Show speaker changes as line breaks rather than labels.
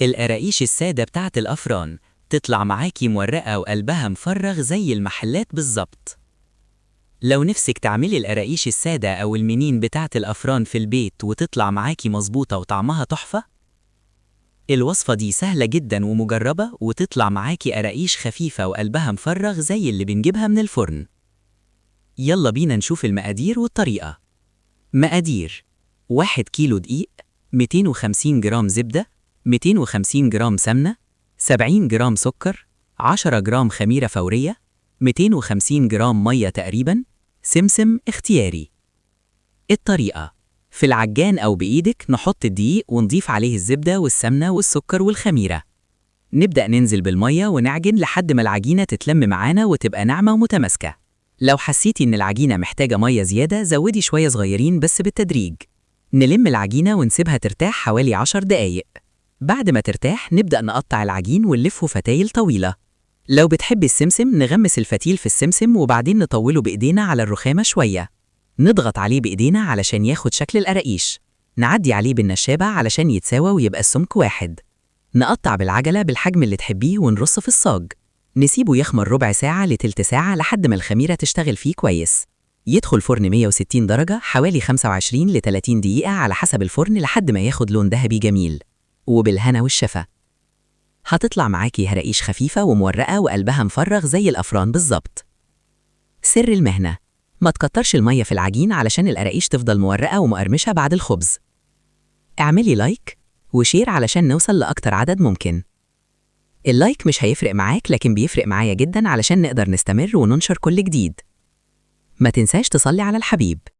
القراقيش السادة بتاعت الأفران تطلع معاكي مورقة وقلبها مفرغ زي المحلات بالظبط. لو نفسك تعملي القراقيش السادة أو المنين بتاعت الأفران في البيت وتطلع معاكي مظبوطة وطعمها تحفة، الوصفة دي سهلة جدا ومجربة وتطلع معاكي قراقيش خفيفة وقلبها مفرغ زي اللي بنجيبها من الفرن. يلا بينا نشوف المقادير والطريقة. مقادير: 1 كيلو دقيق، 250 جرام زبدة، 250 جرام سمنة، 70 جرام سكر، 10 جرام خميرة فورية، 250 جرام مية تقريبا، سمسم اختياري. الطريقة: في العجان أو بإيدك نحط الدقيق ونضيف عليه الزبدة والسمنة والسكر والخميرة. نبدأ ننزل بالمية ونعجن لحد ما العجينة تتلم معانا وتبقى ناعمة ومتماسكة. لو حسيتي إن العجينة محتاجة مية زيادة زودي شوية صغيرين بس بالتدريج. نلم العجينة ونسيبها ترتاح حوالي 10 دقايق. بعد ما ترتاح نبدأ نقطع العجين ونلفه فتايل طويلة. لو بتحبي السمسم نغمس الفتيل في السمسم وبعدين نطوله بإيدينا على الرخامة شوية. نضغط عليه بإيدينا علشان ياخد شكل القراقيش. نعدي عليه بالنشابة علشان يتساوى ويبقى السمك واحد. نقطع بالعجلة بالحجم اللي تحبيه ونرص في الصاج. نسيبه يخمر ربع ساعة لتلت ساعة لحد ما الخميرة تشتغل فيه كويس. يدخل فرن 160 درجة حوالي 25 ل 30 دقيقة على حسب الفرن لحد ما ياخد لون ذهبي جميل. وبالهنا والشفا. هتطلع معاكي هراقيش خفيفة ومورقة وقلبها مفرغ زي الأفران بالظبط. سر المهنة: ما تكترش المية في العجين علشان القراقيش تفضل مورقة ومقرمشة بعد الخبز. اعملي like و share علشان نوصل لأكتر عدد ممكن. ال like مش هيفرق معاك لكن بيفرق معايا جدا علشان نقدر نستمر وننشر كل جديد. ما تنساش تصلي على الحبيب.